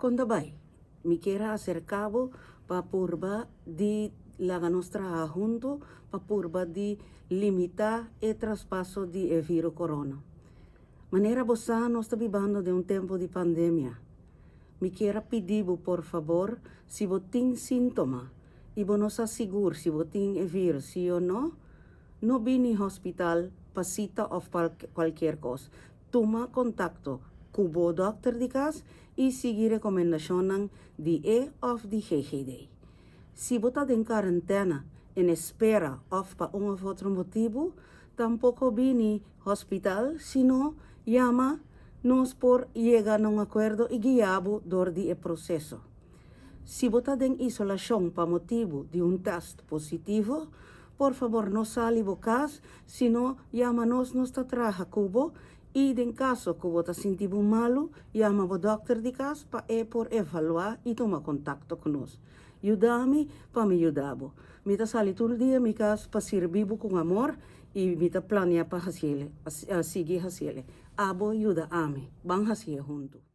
Kon ta bai? Mi kier a aserká bo pa purba di laga nos traha huntu pa purba di limitá e traspaso di e viro corona. Manera bo sa nos ta bibando den un tempu di pandemia. Mi kier a pidi bo por fabor si bo tin síntoma i bo no sa sigur si bo tin e virus si o no, no bini hospital pa sita òf pa kualkier kos. Tuma kontakto ku bo dòkter di kas i sigui rekomendashonnan di e òf di GGD. Si bo ta den karentena en espera òf pa un òf otro motibu, tampoko bini hospital, sino yama nos por yega na un akuerdo i guia bo dor di e proseso. Si bo ta den isolashon pa motibu di un tèst positivo, por fabor no sali bo kas, sino yama nos, nos ta traha ku bo i den kaso ku bo ta sinti bo malu, yama bo dòkter di kas pa e por evaluá i tuma kontakto ku nos. Yuda mi pa mi yuda bo. Mi ta sali tur dia mi kas pa sirbi bo ku amor i mi ta plania pa hasiele, sigui hasiele. Abo yuda ami. Ban hasié huntu.